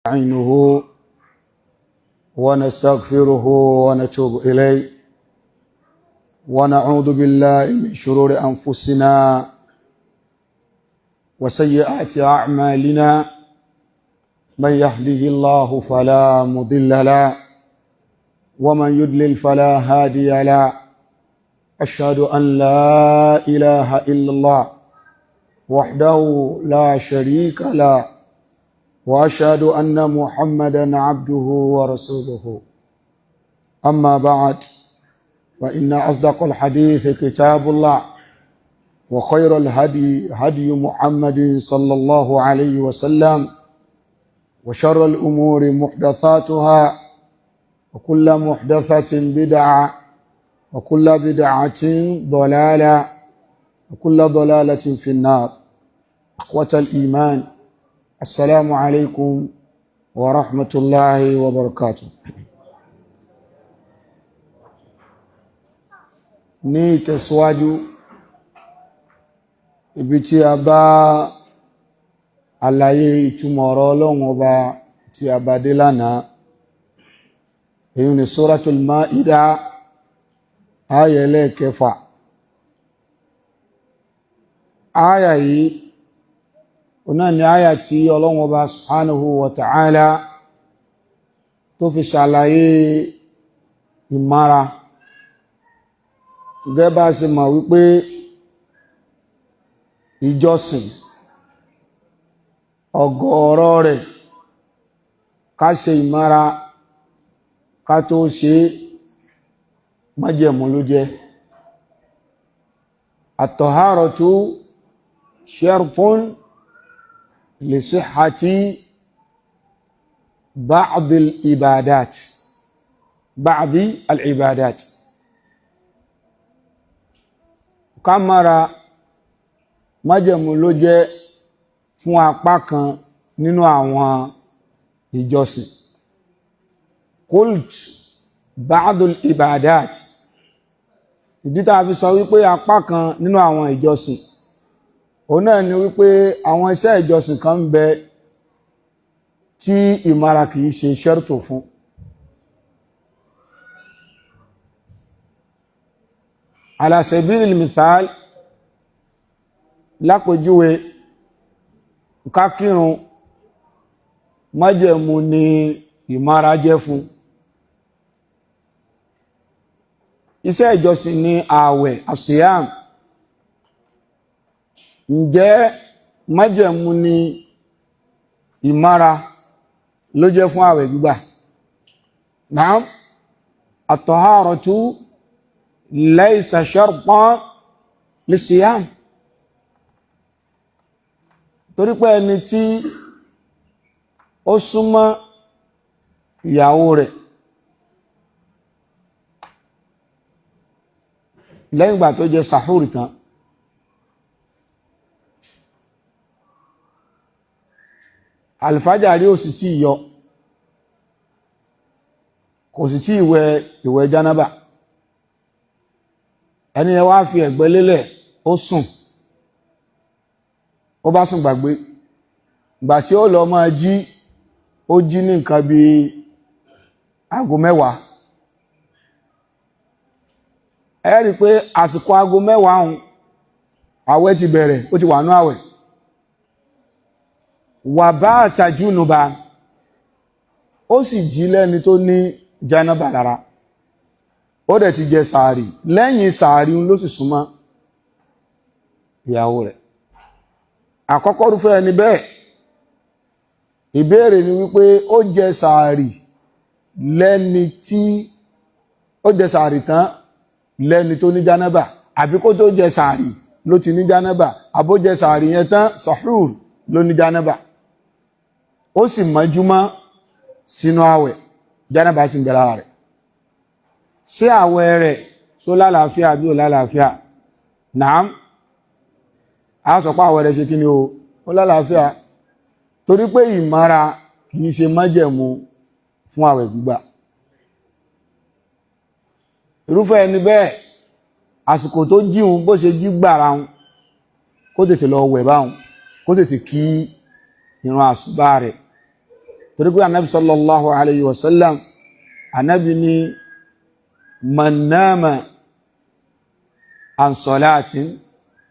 نستعينه ونستغفره ونتوب إليه، ونعوذ بالله من شرور أنفسنا وسيئات أعمالنا. من يهده الله فلا مضل له، ومن يضلل فلا هادي له. أشهد أن لا إله إلا الله وحده لا شريك له، واشهد ان محمدا عبده ورسوله. اما بعد، فان اصدق الحديث كتاب الله، وخير الهدي هدي محمد صلى الله عليه وسلم، وشر الامور محدثاتها، وكل محدثه بدعه، وكل بدعه ضلاله، وكل ضلاله في النار. اخوه الايمان، السلام عليكم ورحمة الله وبركاته. Ní ìtẹ̀síwájú ibi tí a bá àlàyé ìtumọ̀ ọ̀rọ̀ Ọlọ́run Ọba tí a bá dé lánàá, èyí ni Suratul Maida, áyà ẹlẹ́ẹ̀kẹfà. Áyà yìí ọ̀nà ni àyà tí Ọlọ́run Ọba subhanahu wa ta'ala tó fi ṣàlàyé ìmára. Gẹ́gẹ́ bá ṣe mọ̀ wípé ìjọsìn, ọ̀gọ̀ọ̀rọ̀ rẹ̀, ká ṣe ìmára ká tó ṣe, májẹ̀mú ló jẹ́. At-taharatu shartun لصحة بعض العبادات، بعض العبادات. Ká mára, májẹ̀mú ló jẹ́ fún apá kan nínú àwọn ìjọsìn. قلت بعض العبادات. Ìdí tá a fi sọ wípé apá kan nínú àwọn ìjọsìn, òun náà ni wípé àwọn iṣẹ́ ìjọsìn kan ń bẹ tí ìmára kìí ṣe ṣẹ́rùtò fún. Ala sabilil mithal, lápèjúwe, ká kírun, májẹ̀mú ni ìmára jẹ́ fún. Iṣẹ́ ìjọsìn ni ààwẹ̀, àṣíyàm. Ǹjẹ́ májẹ̀mú ni ìmára ló jẹ́ fún ààwẹ̀ gbígbà? Naam, at-taharatu laysa shartan lis-siyam. Torí pé ẹni tí ó súnmọ́ ìyàwó rẹ̀ lẹ́yìn ìgbà tó jẹ sàhúrì tán, alfajari ò sì tí yọ, kò sì tí ìwẹ̀ ìwẹ̀ jánábà, ẹni ẹ wá fi ẹ̀gbẹ́ lélẹ̀, ó sùn, ó bá sùn gbàgbé. Ìgbà tí ó lọ máa jí, ó jí ní nǹkan bí aago 10. Ẹ rí i pé àsìkò aago 10 ọ̀hún, àwẹ̀ ti bẹ̀rẹ̀, ó ti wà ní àwẹ̀. Wà bá àtàjúnúba, ó sì jí lẹ́ni tó ní jánábà lára, ó dẹ̀ ti jẹ sàárì. Lẹ́yìn sàárì ló sì súnmọ́ ìyàwó rẹ̀. Àkọ́kọ́ rúfẹ́ ẹni bẹ́ẹ̀, ìbéèrè ni wípé ó jẹ sàárì lẹ́ni tí ó jẹ sàárì tán lẹ́ni tó ní jánábà, àbí kó tó jẹ sàárì ló ti ní jánábà, àbó jẹ sàárì yẹn tán, sahur, ló ní jánábà, ó sì mọ́júmọ́ sínú àwẹ̀, jánábà sì ń bẹ lára rẹ̀? Ṣé àwẹ̀ rẹ̀ tó lálàáfíà bí ò lálàáfíà? Nàám, a sọ pé àwẹ̀ rẹ̀ ṣe kí ni o? Ó lálàáfíà, torí pé ìmára kìí ṣe májẹ̀mú fún àwẹ̀ gbígbà. Irúfẹ́ ẹni bẹ́ẹ̀, àsìkò tó jíun, bó ṣe jí gbàrà wọn, kó tètè lọ wẹ̀ báwọn, kó tètè kí ìrun àsùbá rẹ̀. Torí pé anabi sallallahu alayhi wa sallam, anabi ni man nama an salatin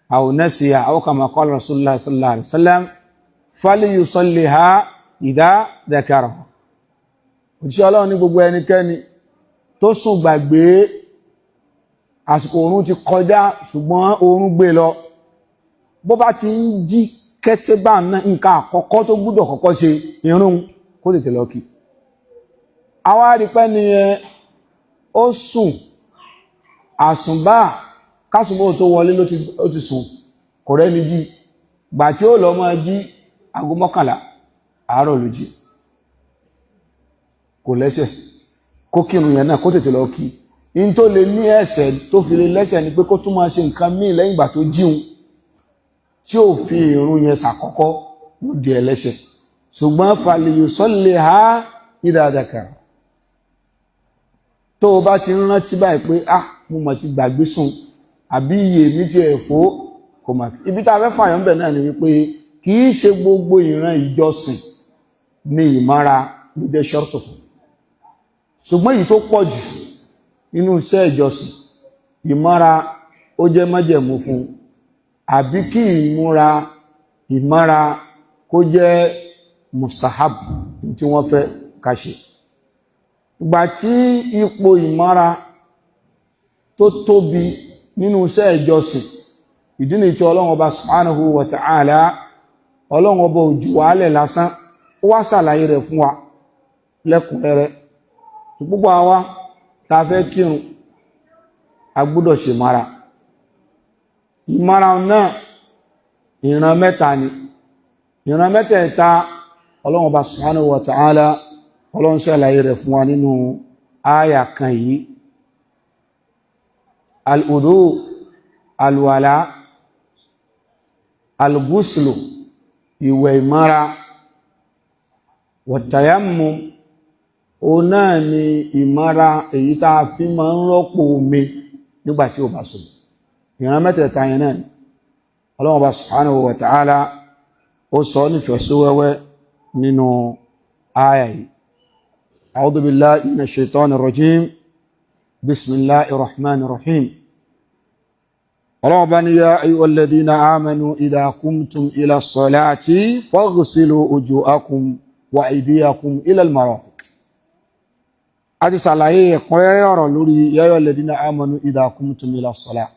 aw nasiya aw kama qala rasulullah sallallahu alayhi wa sallam falyusalliha idha dhakaraha. Òjíṣẹ́ Ọlọ́run ní gbogbo ẹnikẹ́ni tó sùn gbàgbé, àsìkò oorun ti kọjá ṣùgbọ́n oorun gbé lọ, bó bá ti ń jí kẹ́tẹ́ bá ná, nǹkan àkọ́kọ́ tó gbúdọ̀ kọ́kọ́ ṣe, irun kó tètè lọ kí. Àwa rí pé nìyẹn ó sùn àsùnbà, kásùnbò tó wọlé ló ti sùn, kò rẹ́ni jí. Gbà tí ó lọ máa jí, aago 11 àárọ̀ ló jí. Kò lẹ́sẹ̀, kó kírun yẹn náà, kó tètè lọ kí. In tó lè ní ẹ̀ṣẹ̀, tó fi lè lẹ́sẹ̀, ni pé kó tún máa ṣe nǹkan míì lẹ́yìn ìgbà tó jíun tí ò fi ìrun yẹn ṣàkọ́kọ́, ló di ẹlẹ́ṣẹ̀. Ṣùgbọ́n falyusalliha idha dhakara, tó o bá ti ń rántí báyìí pé, "Ah, mo mọ̀ ti gbàgbé sùn," àbí iye mi ti ẹ̀fọ́ kò mà. Ibi tá a fẹ́ fààyàn bẹ̀ náà ni wípé kì í ṣe gbogbo ìran ìjọsìn ní ìmára ló jẹ́ ṣọ́ọ̀tù fún, ṣùgbọ́n èyí tó pọ̀ jù nínú iṣẹ́ ìjọsìn, ìmára ó jẹ́ májẹ̀mú fún, àbí kí ìmúra ìmára kó jẹ́ mustahab tí wọ́n fẹ́ ká ṣe. Ìgbà tí ipò ìmára tó tóbi nínú iṣẹ́ ìjọsìn, ìdí nìyí tí Ọlọ́run Ọba subhanahu wa ta'ala, Ọlọ́run Ọba òjò wàálẹ̀ lásán, ó wá ṣàlàyé rẹ̀ fún wa lẹ́kùnrẹ́rẹ́. Gbogbo àwa tá a fẹ́ kírun, a gbọ́dọ̀ ṣe ìmára. Ìmára náà, ìran mẹ́ta ni. Ìran mẹ́tẹ̀ẹ̀ta, Ọlọ́run Ọba subhanahu wa ta'ala, Ọlọ́run ṣàlàyé rẹ̀ fún wa nínú áyà kan yìí: al-wudu, alwala, al-guslu, ìwẹ̀ ìmára, wat-tayammum, òun náà ni ìmára èyí tá a fi máa ń rọ́pò omi nígbà tí ó bá sùn. Ìran mẹ́tẹ̀ẹ̀ta yẹn náà ni Ọlọ́run Ọba subhanahu wa ta'ala ó sọ nífẹ̀ẹ́ sí wẹ́wẹ́ nínú áyà yìí. A'udhu billahi minash shaitani rajim. Bismillahir rahmanir rahim. Ọlọ́run bá ní: ya ayyuhal ladhina amanu idha qumtum ila salati faghsilu wujuhakum wa aydiyakum ila al-marafiq. A ti ṣàlàyé ẹ̀kúnrẹ́rẹ́ ọ̀rọ̀ lórí ya ayyuhal ladhina amanu idha qumtum ila salati.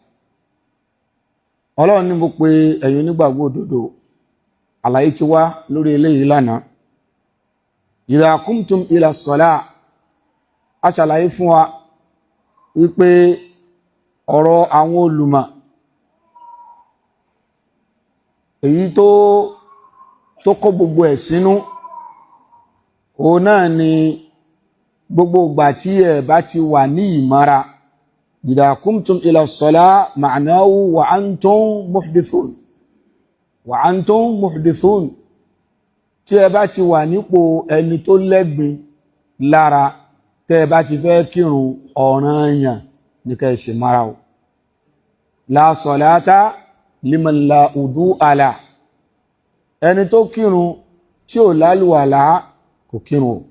Ọlọ́run ní mo pe ẹ̀yin onígbàgbọ́ òdodo. Àlàyé ti wá lórí eléyìí lánàá. Idha qumtum ila salat, a ṣàlàyé fún wa wípé ọ̀rọ̀ àwọn olùmọ̀ èyí tó kó gbogbo ẹ̀ sínú, òun náà ni gbogbo ìgbà tí ẹ bá ti wà ní ìmára. Idha qumtum ila salat ma'nahu wa antum muhdithun, wa antum muhdithun. Tí ẹ bá ti wà nípò ẹni tó lẹ́gbin lára, tẹ́ ẹ bá ti fẹ́ kírun, ọ̀ranyàn ní ká ẹ ṣe mára o. La salata liman la wudu'a la. Ẹni tó kírun tí ò lálùwàlá, kò kírun o,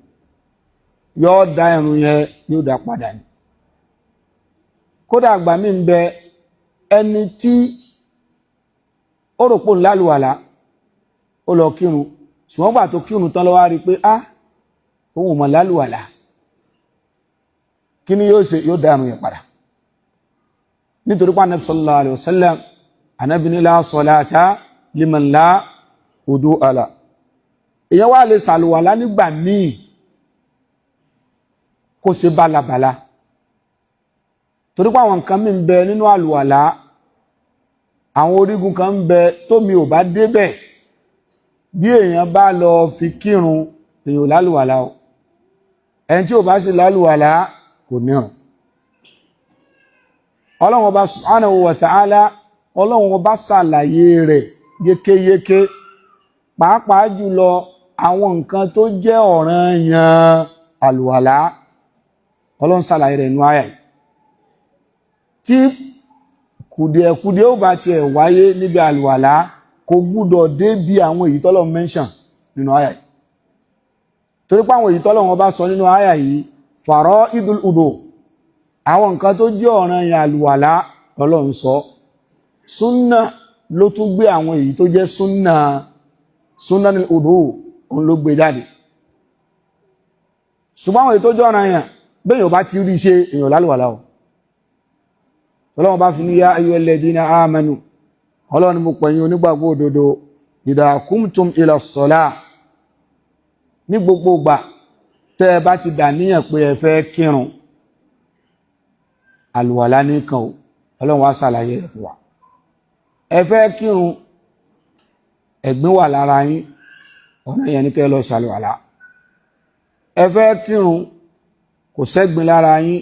yóò dá irun yẹn, yóò dá padà ní. Kódà àgbà mi ń bẹ, ẹni tí ó rò pò ń lálùwàlá, ó lọ kírun, ṣùgbọ́n gbà tó kírun tán ló wá rí i pé, ah, òun ò mọ̀ lálùwàlá. Kí ni yóò ṣe? Yóò dá irun yẹn padà, nítorí pé Anabi sallallahu alayhi wa sallam, Anabi ní la salata liman la wudu'a la. Èèyàn wá lè ṣàlùwàlá nígbà míì kó ṣe bálabàla, torí pé àwọn nǹkan mi ń bẹ nínú àlùwàlá, àwọn orígun kan ń bẹ tómi ò bá débẹ̀, bí èèyàn bá lọ fi kírun, èèyàn ò lálùwàlá o. Ẹni tí ò bá sì lálùwàlá kò nírun. Ọlọ́run Ọba subhanahu wa ta'ala, Ọlọ́run Ọba ṣàlàyé rẹ̀ yékéyéké, pàápàá jùlọ àwọn nǹkan tó jẹ́ ọ̀ranyàn àlùwàlá. Ọlọ́run ṣàlàyé rẹ̀ nú àyà yìí. Tí kùdìẹ̀kùdìẹ̀ ó bá tiẹ̀ wáyé níbi àlùwàlá, kò gbúdọ̀ débi àwọn èyí tọ́lọ́run mention nínú àyà yìí. Torí pé àwọn èyí tọ́lọ́run bá sọ nínú àyà yìí, fara'idul wudu, àwọn nǹkan tó jẹ́ ọ̀ranyàn àlùwàlá Ọlọ́run sọ. Súnà ló tún gbé àwọn èyí tó jẹ́ súnà, sunnanil wudu, òun ló gbé jáde. Ṣùgbọ́n àwọn èyí tó jẹ́ ọ̀ranyàn, bẹ́ẹ̀ bá ti rí ṣe, èèyàn lálùwàlá o. Ọlọ́run bá fi ní ya ayyuhal ladina amanu, Ọlọ́run mo pẹ̀yìn onígbàgbọ́ òdodo, idha qumtum ila salah, ní gbogbo ìgbà tẹ́ ẹ bá ti dà níyàn pé ẹ fẹ́ kírun, àlùwàlá nìkan o. Ọlọ́run wá ṣàlàyé rẹ̀ fún wa. Ẹ fẹ́ kírun, ẹ̀gbin wà lára yín, ọ̀nà yẹn ní kẹ́ lọ ṣàlùwàlá. Ẹ fẹ́ kírun, kò sẹ́gbin lára yín,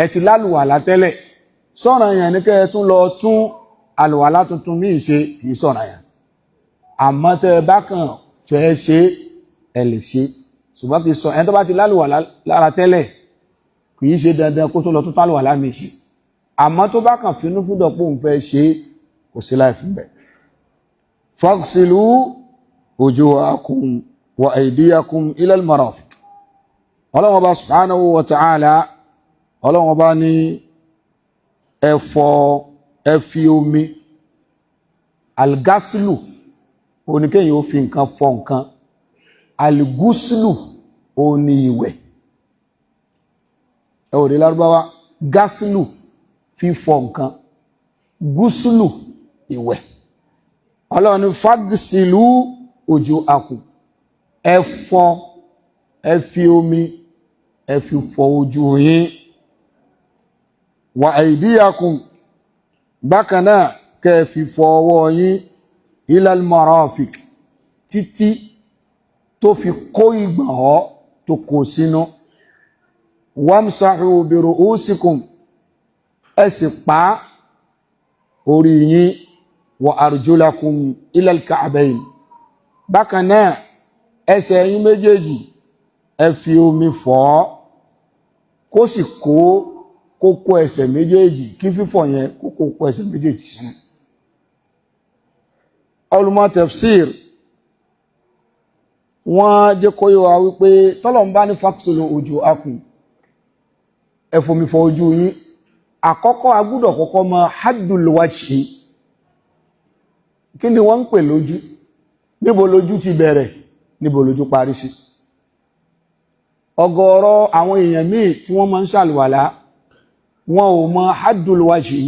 ẹ ti lálùwàlá tẹ́lẹ̀, sọ̀rọ̀ yẹn ní kẹ́ ẹ tún lọ tún àlùwàlá tuntun míì ṣe? Kì í sọ̀rọ̀ yẹn. Àmọ́ tẹ́ ẹ bá kàn fẹ́ ṣe, ẹ lè ṣe, ṣùgbọ́n kì í sọ ẹni tó bá ti lálùwàlá lára tẹ́lẹ̀, kì í ṣe dandan kó tó lọ tún tálùwàlá mi ṣe. Àmọ́ tó bá kàn finú fídọ̀ pé òun fẹ́ ṣe, kò sí láì fún bẹ́ẹ̀. Faghsilu wujuhakum wa aydiyakum ila al-marafiq. Ọlọ́run Ọba subhanahu wa ta'ala, Ọlọ́run Ọba ní ẹ fọ, ẹ fi omi. Algasilu oníkéyìn ó fi nǹkan fọ nǹkan. Alguslu òní ìwẹ̀. Ẹ ò rí lárúbáwá, gasilu fífọ nǹkan, gúsùlù ìwẹ̀. Ọlọ́run ní faghsilu wujuhakum, ẹ fọ, ẹ fi omi, ẹ fi fọ ojú yín, wa aydiyakum, bákan náà kẹ́ ẹ fi fọ ọwọ́ yín, ilal marafiq, títí tó fi kó ìgbọ̀nwọ́ tó kó sínú, wamsahu bi ru'usikum, ẹ sì pa orí yín, wa arjulakum ilal ka'bayn, bákan náà ẹsẹ̀ yín méjèèjì, ẹ fi omi fọ̀, kó sì kó kókó ẹsẹ̀ méjèèjì, kí fífọ̀ yẹn kó kókó ẹsẹ̀ méjèèjì sínú. Olùmọ̀ tafsir, wọ́n jẹ́ kó yé wa wípé tọ́lọ́run bá ní faghsilu wujuhakum, ẹ fomi fọ ojú yín, àkọ́kọ́ a gbọ́dọ̀ kọ́kọ́ mọ haddul wajhi. Kí ni wọ́n ń pè lójú? Níbo lójú ti bẹ̀rẹ̀? Níbo lójú parí sí? Ọ̀gọ̀ọ̀rọ̀ àwọn èèyàn míì tí wọ́n máa ń ṣàlùwàlá, wọn ò mọ haddul wajhi,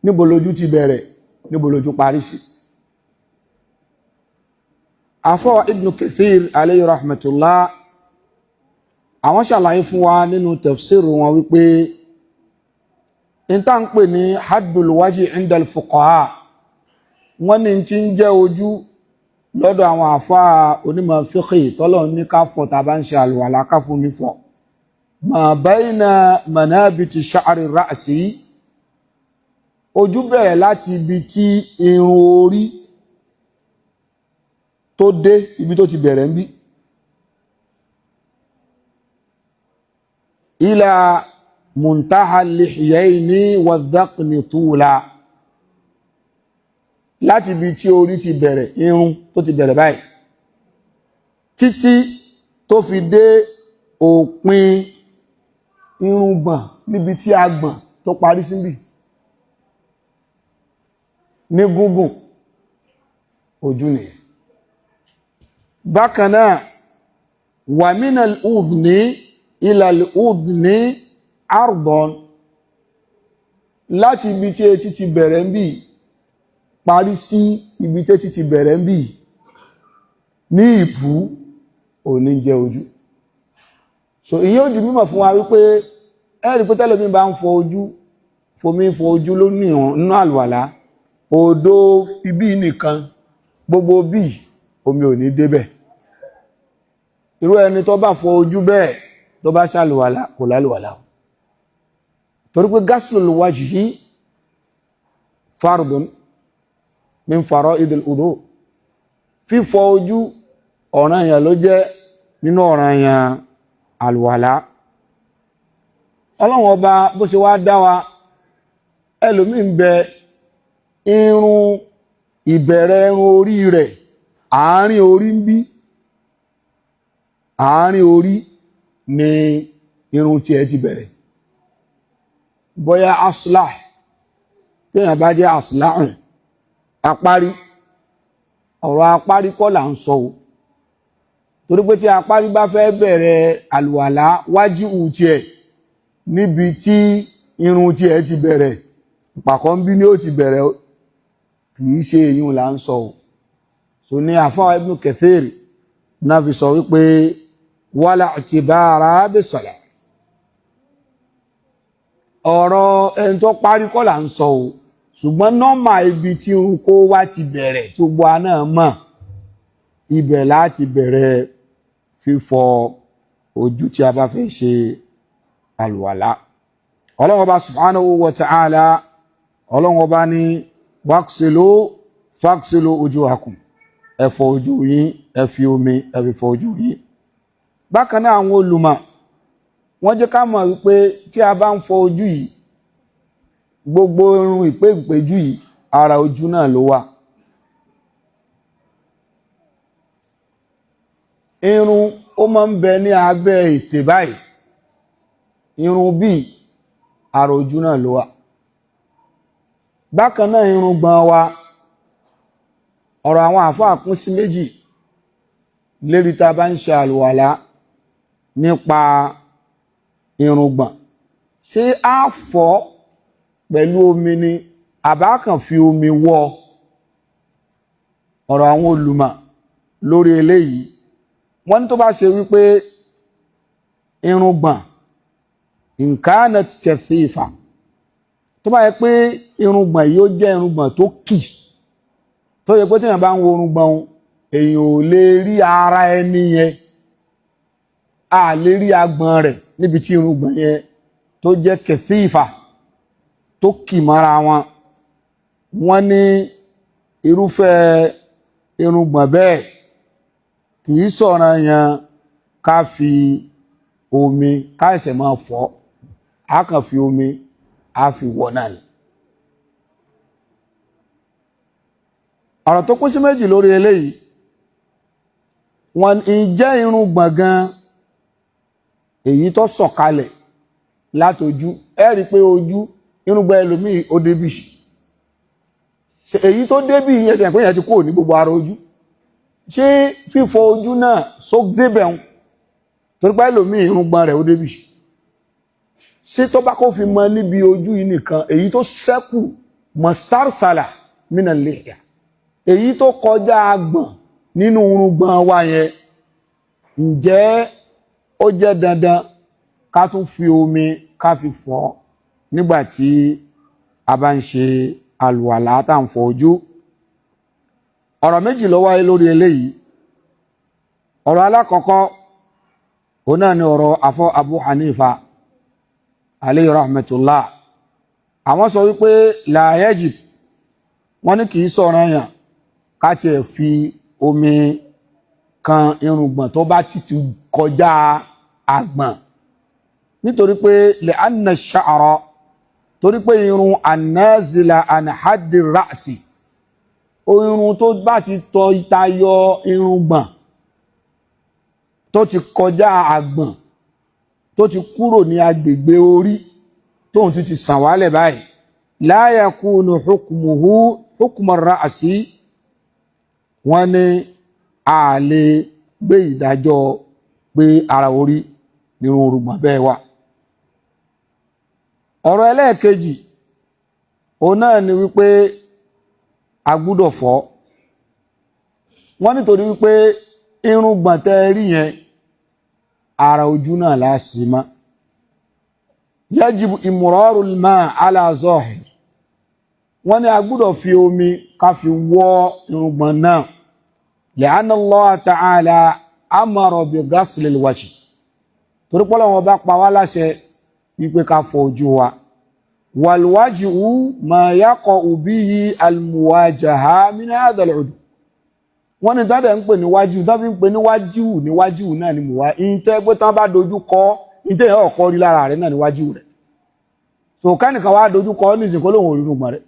níbo lójú ti bẹ̀rẹ̀, níbo lójú parí sí. Àfọwà Ibn Kathir alayhi rahmatullah, àwọn ṣàlàyé fún wa nínú tafsir wọn wípé in tá ń pè ní haddul wajhi indal fuqaha, wọ́n ní tí ń jẹ́ ojú lọ́dọ̀ àwọn àfáà onímọ̀ fiqh, tọ́lọ̀ ní ká fọ̀ tá bá ń ṣe àlùwàlá, ká fún mi fọ̀, ma bayna manabiti sha'ri ra'si, ojú bẹ̀rẹ̀ láti ibi tí irun orí tó dé, ibi tó ti bẹ̀rẹ̀ ń bí, ila muntaha lihyaini wa dhaqni tula, láti ibi tí orí ti bẹ̀rẹ̀, irun tó ti bẹ̀rẹ̀ báyìí, títí tó fi dé òpin irùngbọ̀n, níbi tí a gbọ̀n tó parí síbì ní gúngùn, ojú nìyẹn. Bákan náà, wà minal udhni ilal udhni ardon, láti ibi tí etí ti bẹ̀rẹ̀ ń bì parí sí ibi tí etí ti bẹ̀rẹ̀ ń bì ní ìbú, òní jẹ́ ojú. So ìyẹn ó di mímọ̀ fún wa wípé ẹ̀rí pé tẹ́lẹ̀mí bá ń fọ ojú, fomi fọ ojú ló ní nínú àlùwàlá, òdo ibi nìkan, gbogbo bí omi ò ní débẹ̀. Irú ẹni tó bá fọ ojú bẹ́ẹ̀, tó bá ṣàlùwàlá, kò lálùwàlá, torí pé ghaslul wajhi fardun min fara'idil wudu, fífọ ojú ọ̀ranyàn ló jẹ́ nínú ọ̀ranyàn àlùwàlá. Ọlọ́run Ọba bó ṣe wá dá wa, ẹlòmíì ń bẹ, irun ìbẹ̀rẹ̀ irun orí rẹ̀, àárín orí ń bí. Àárín orí ni irun tiẹ̀ ti bẹ̀rẹ̀. Bóyá aslah, téèyàn bá jẹ́ aslahun, apárí. Ọ̀rọ̀ apárí kọ́ là ń sọ o, torí pé tí apárí bá fẹ́ bẹ̀rẹ̀ àlùwàlá, wájú tiẹ̀ níbi tí irun tiẹ̀ ti bẹ̀rẹ̀, ìpàkọ́ ń bí ní ó ti bẹ̀rẹ̀, kì í ṣe èyí là ń sọ o. So ní àfáà Ibn Kathir náà fi sọ wípé wala i'tibara bis-salah, ọ̀rọ̀ ẹni tó parí kọ́ là ń sọ o, ṣùgbọ́n nọ́mà ibi tí irun kó wá ti bẹ̀rẹ̀ tó gbọ́ náà mọ̀, ibẹ̀ láti bẹ̀rẹ̀ fífọ ojú tí a bá fẹ́ ṣe àlùwàlá. Ọlọ́run Ọba subhanahu wa ta'ala, Ọlọ́run Ọba ní waqsilu faghsilu wujuhakum, ẹ fọ ojú yín, ẹ fi omi, ẹ fi fọ ojú yín. Bákan náà, àwọn olùmọ̀ wọ́n jẹ́ ká mọ̀ wípé tí a bá ń fọ ojú yìí, gbogbo irun ìpéǹpéjú yìí, ara ojú náà ló wà. Irun ó máa ń bẹ ní abẹ́ ètè báyìí, irun bíi ara ojú náà ló wà. Bákan náà, irun gbọ̀n wa, ọ̀rọ̀ àwọn àfáà kún sí méjì lérí tá a bá ń ṣe àlùwàlá nípa irùngbọ̀n. Ṣé á fọ̀ pẹ̀lú omi ni, àbá kàn fi omi wọ́? Ọ̀rọ̀ àwọn olùmọ̀ lórí eléyìí, wọ́n ní tó bá ṣe wípé irùngbọ̀n nkanat kathifa, tó bá yẹ pé irùngbọ̀n yìí ó jẹ́ irùngbọ̀n tó kì, tó yẹ pé téèyàn bá ń wo irùngbọ̀n, èèyàn ò lè rí ara ẹni yẹn, a lè rí agbọ̀n rẹ̀ níbi tí irùngbọ̀n yẹn tó jẹ́ kathifa, tó kì mọ́ra wọn, wọ́n ní irúfẹ́ irùngbọ̀n bẹ́ẹ̀ kì í sọ̀rọ̀ yẹn ká fi omi ká ẹsẹ̀ máa fọ̀, á kàn fi omi á fi wọ̀ náà ni. Ọ̀rọ̀ tó kún sí méjì lórí eléyìí, wọ́n ǹjẹ́ irùngbọ̀n gan èyí tó sọ̀kalẹ̀ látojú, ẹ rí i pé ojú irùngbọ̀n ẹlòmíì ó débì, èyí tó débì yẹn tẹ̀ pé yẹn ti kúrò ní gbogbo ara ojú, ṣé fífọ̀ ojú náà só débẹ̀ ń? Torí pé ẹlòmíì irùngbọ̀n rẹ̀ ó débì, ṣé tó bá kó fi mọ níbi ojú yìí nìkan, èyí tó ṣẹ́kù mọ̀ sársàlà mínà lihya, èyí tó kọjá agbọ̀n nínú irùngbọ̀n wa yẹn, ǹjẹ́ ó jẹ́ dandan ká tún fi omi ká fi fọ̀ nígbà tí a bá ń ṣe àlùwàlá tá à ń fọ ojú? Ọ̀rọ̀ méjì ló wáyé lórí eléyìí. Ọ̀rọ̀ alákọ̀ọ́kọ́, òun náà ni ọ̀rọ̀ afọ́ Abu Hanifa alayhi rahmatullah. Àwọn sọ wípé la yajib, wọ́n ní kì í sọ̀rọ̀ yàn ká tiẹ̀ fi omi kan irùngbọ̀n tó bá ti kọjá àgbọ̀n, nítorí pé lè anna sha'ra, torí pé irun an-nazila an haddi ra'si, irun tó bá ti tọ́ tayọ irùngbọ̀n, tó ti kọjá àgbọ̀n, tó ti kúrò ní agbègbè orí, tóun ti ti sàn wálẹ̀ báyìí, la yakunu hukmuhu hukmu ra'si, wọ́n ní a lè gbé ìdájọ́ pé ara orí nínú orùngbọ̀n bẹ́ẹ̀ wà. Ọ̀rọ̀ ẹlẹ́ẹ̀kejì, òun náà ni wípé a gbúdọ̀ fọ̀. Wọ́n nítorí wípé irùngbọ̀n tẹ́ rí yẹn, ara ojú náà láti mọ́, yajibu imrarul ma ala zahir, wọ́n ní a gbúdọ̀ fi omi ká fi wọ́ irùngbọ̀n náà, li'anna Allah ta'ala amara bi ghaslil wajh, torí pé Ọlọ́run bá pa wá láṣẹ wípé ká fọ ojú wa, wal wajhu ma yaqa'u bihi al-muwajaha min hadha al-'udw. Wọ́n ní dáadáa ń pè níwájú, dábí ń pè níwájú níwájú náà ni mùwá ìyíntẹ́ pé tán bá dojú kọ ìyíntẹ́ yẹn ọ̀kọ́ rí lára rẹ̀ náà níwájú rẹ̀. So kánìkan wá dojú kọ nísìnyí kó lóun ò rí irùngbọ̀n rẹ̀.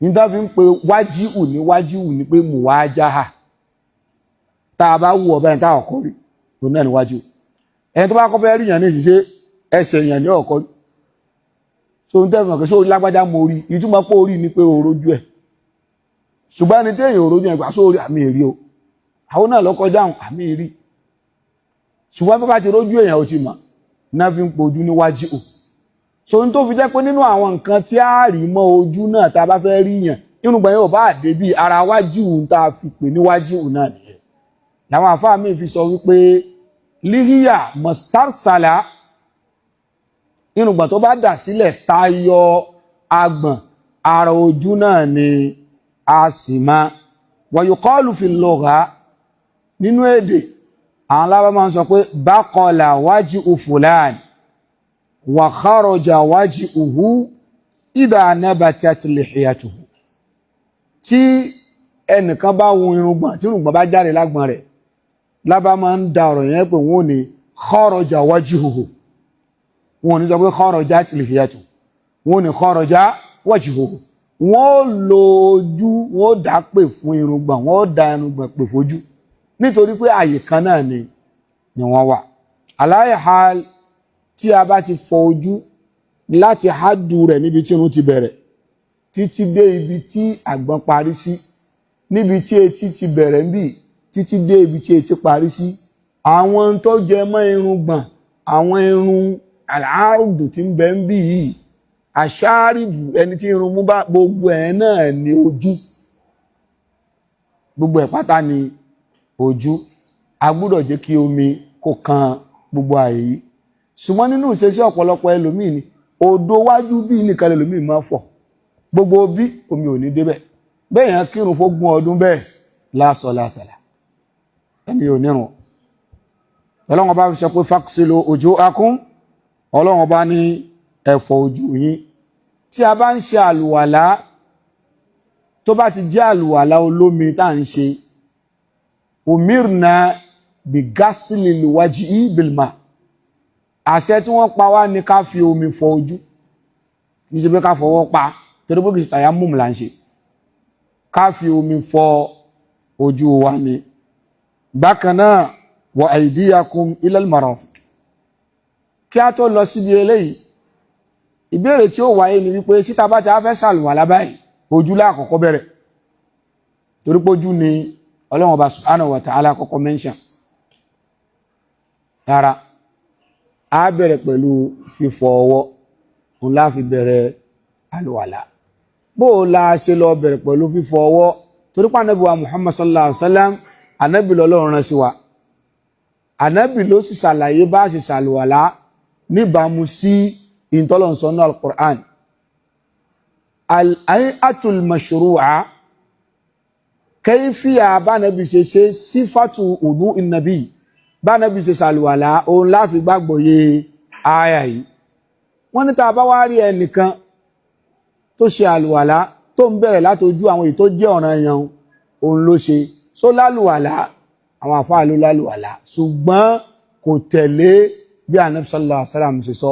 Ìyíntẹ́ fi ń pè wájú níwájú ní pé muwajaha. Tá a bá wù ọ báyìí, tá a kọ́ rí òun náà níwájú. Ẹni tó bá kọ́ fẹ́ rí yàn ní ìṣiṣẹ́ ẹsẹ̀ yàn ní ọ̀kọ́ rí. So ń tẹ́fọ̀n kí sórí lágbájá mo rí, ìtumọ̀ pé orí ni pé orójú ẹ̀. Ṣùgbọ́n ẹni tí èèyàn orójú ẹ̀ gbà sórí àmì èrí o, àwọn náà lọ kọjá àmì èrí. Ṣùgbọ́n bí bá ti rójú èèyàn, ó ti mọ̀ náà fi ń pojú níwájú o. So n tó fi jẹ́ pé nínú àwọn nǹkan tí a rí mọ́ ojú náà tá a bá fẹ́ rí yàn, irùngbọ̀n yóò bá dé bí ara wájú tá a fi pè níwájú náà nìyẹn. Làwọn àfáà mi fi sọ wípé líhíyà mọ̀sársàlá, irùngbọ̀n tó bá dà sílẹ̀ tayọ agbọ̀n, ara ojú náà ni a sì máa wọ̀yùkọ́lù fi lugha. Nínú èdè, àwọn alábá máa ń sọ pé baqala wajhu fulan wa kharaja wajhuhu idha nabatat lihiyatuhu. Tí ẹnìkan bá wun irùngbọ̀n, tí irùngbọ̀n bá jáde lágbọ̀n rẹ̀, lábá máa ń da ọ̀rọ̀ yẹn pé wọ́n ò ní kharaja wajhuhu, wọ́n ò ní sọ pé kharajat lihiyatuhu, wọ́n ò ní kharaja wajhuhu. Wọ́n ó lo ojú, wọ́n ó dá pè fún irùngbọ̀n, wọ́n ó dá irùngbọ̀n pè fojú, nítorí pé àyè kan náà ni wọ́n wà. Aláìhal, tí a bá ti fọ ojú láti hádù rẹ̀ níbi tí irun ti bẹ̀rẹ̀ títí dé ibi tí àgbọ̀n parí sí, níbi tí etí ti bẹ̀rẹ̀ ń bì títí dé ibi tí etí parí sí, àwọn tó jẹ mọ́ irùngbọ̀n, àwọn irun àláàrùdù tí ń bẹ ń bì yìí, àṣáàrìbù, ẹni tí irun mú bá, gbogbo ẹ̀ náà ní ojú, gbogbo ẹ̀ pátá ní ojú. A gbúdọ̀ jẹ́ kí omi kó kan gbogbo àyè yìí. Ṣùgbọ́n nínú ìṣesí ọ̀pọ̀lọpọ̀ ẹlòmíì ni odò wájú bí nìkan ẹlòmíì máa fọ̀, gbogbo bí omi ò ní débẹ̀. Bẹ́ẹ̀ yẹn kírun fógún ọdún bẹ́ẹ̀ lásọ látàlá, ẹni ò nírun. Ọlọ́run bá fi sọ pé faghsilu wujuhakum, Ọlọ́run bá ní ẹ fọ̀ ojú yín. Tí a bá ń ṣe àlùwàlá, tó bá ti jẹ́ àlùwàlá olómi tá à ń ṣe, umirna bi ghaslil wajhi bilma, àṣẹ tí wọ́n pa wá ní ká fi omi fọ ojú, kì í ṣe pé ká fọwọ́ pa, torí pé kì í ṣe tayammum là ń ṣe. Ká fi omi fọ ojú wa ni. Bákan náà, wa aydiyakum ilal marafiq. Kí a tó lọ síbi eléyìí, ìbéèrè tí ó wáyé ni wípé síta bá ti á fẹ́ ṣàlùwàlá báyìí, ojú láàkọ́kọ́ bẹ̀rẹ̀, torí pé ojú ni Ọlọ́run Ọba subhanahu wa ta'ala kọ́kọ́ mention. Rárá, a bẹ̀rẹ̀ pẹ̀lú fífọ ọwọ́, òun la fi bẹ̀rẹ̀ àlùwàlá. Bó o la ṣe lọ bẹ̀rẹ̀ pẹ̀lú fífọ ọwọ́? Torí pé Ànábì wa Muhammad sallallahu alaihi wa sallam, Ànábì lọ́lọ́run rán sí wa, Ànábì ló sì ṣàlàyé bá a ṣe ṣàlùwàlá níbàámu sí ìtọ́lọ̀nsọ́nà al-Qur'an. Al-hay'atul mashru'a, kayfiya bánàbí ṣe ṣe, sífàtù wudu ìnàbí, bánàbí ṣe ṣàlùwàlá, òun láfi gbàgbọ́ yé àyà yìí. Wọ́n ní tá a bá wá rí ẹnìkan tó ṣe àlùwàlá, tó ń bẹ̀rẹ̀ látojú, àwọn èyí tó jẹ́ ọ̀ranyàn òun ló ṣe só lálùwàlá. Àwọn àfáà ló lálùwàlá, ṣùgbọ́n kò tẹ̀lé bí Ànábì sallallahu alaihi wasallam ṣe sọ.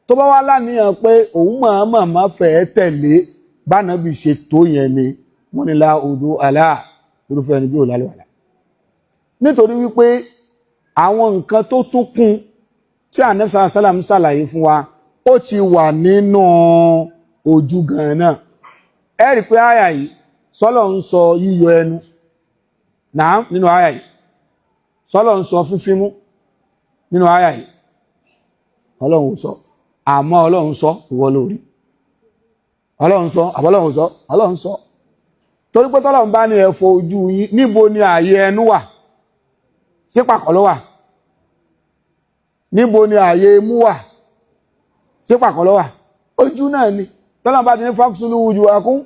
Tó bá wá láníyàn pé òun mọ̀ọ́mọ̀ má fẹ́ tẹ̀lé bánàbí ṣe tó yẹn ni, wọ́n ní la wudu àlá, irúfẹ́ ẹni bí ò lálùwàlá, nítorí wípé àwọn nǹkan tó tún kún tí Ànábì sallallahu alaihi wasallam ṣàlàyé fún wa, ó ti wà nínú ojú gan náà. Ẹ rí pé àyà yìí, sọ́lọ̀ ń sọ yíyọ ẹnu náà nínú àyà yìí, sọ́lọ̀ ń sọ fífímú nínú àyà yìí, Ọlọ́run sọ. Àmọ́ Ọlọ́run sọ, ìwọ lórí Ọlọ́run sọ, àbọ́lọ́run sọ, Ọlọ́run sọ. Torí pé tọ́lọ́run bá ní ẹ fọ ojú yín, níbo ni ààyè ẹnu wà? Ṣé pàkọ́ ló wà? Níbo ni ààyè imú wà? Ṣé pàkọ́ ló wà? Ojú náà ni. Tọ́lọ́run bá ti ní faghsilu wujuhakum,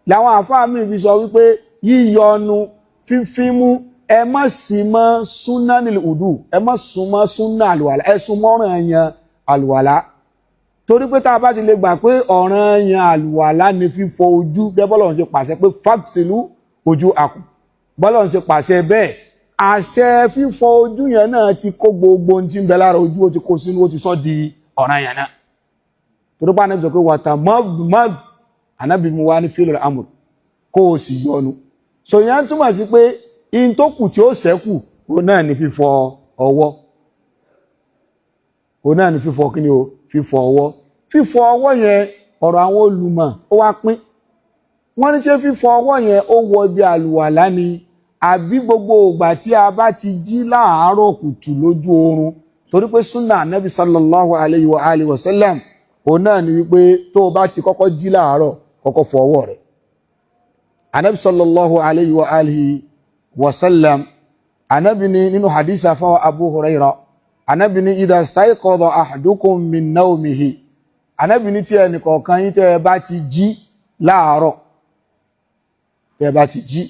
làwọn àfáà mi fi sọ wípé yíyọnu, fífímú, ẹ má sì mọ́ sunanil wudu, ẹ má sún mọ́ súnà àlùwàlá, ẹ sún mọ́ràn ẹ̀yàn àlùwàlá. Torí pé tá a bá ti lè gbà pé ọ̀ranyàn àlùwàlá ni fífọ ojú, gẹ́gẹ́ bọ́lọ́run ṣe pàṣẹ pé faghsilu wujuhakum, bọ́lọ́run ṣe pàṣẹ bẹ́ẹ̀, àṣẹ fífọ ojú yẹn náà ti kó gbogbo ohun tí ń bẹ lára ojú, ó ti kó sínú, ó ti sọ di ọ̀ranyàn náà. Torí pé Ànábì sọ pé wàtà mọ́ọ̀mọ́ọ̀d, Ànábì mu wá ní fi'l amr, kó o sì yọnu. So yẹn túmọ̀ sí pé in tó kù tí ó ṣẹ́kù Òun náà ni fífọ ọwọ́. Òun náà ni fífọ kí ni o? Fífọ ọwọ́. Fífọ ọwọ́ yẹn, ọ̀rọ̀ àwọn olùmọ̀ ó wá pín. Wọ́n ní ṣé fífọ ọwọ́ yẹn ó wọ ibi àlùwàlá ni, àbí gbogbo ìgbà tí a bá ti jí láàárọ̀ kùtù lójú oorun? Torí pé súnà Anabi sallallahu alayhi wa alihi wa sallam, òun náà ni wípé tó o bá ti kọ́kọ́ jí láàárọ̀, kọ́kọ́ fọ ọwọ́ rẹ̀. Anabi sallallahu alayhi wa alihi wa sallam, Anabi ni nínú hadith afáwọ Abu Huraira, Anabi ni idha stayqadha ahadukum min nawmihi, Anabi ní tí ẹnì kọ̀ọ̀kan yín tẹ́ ẹ bá ti jí láàárọ̀, tẹ́ ẹ bá ti jí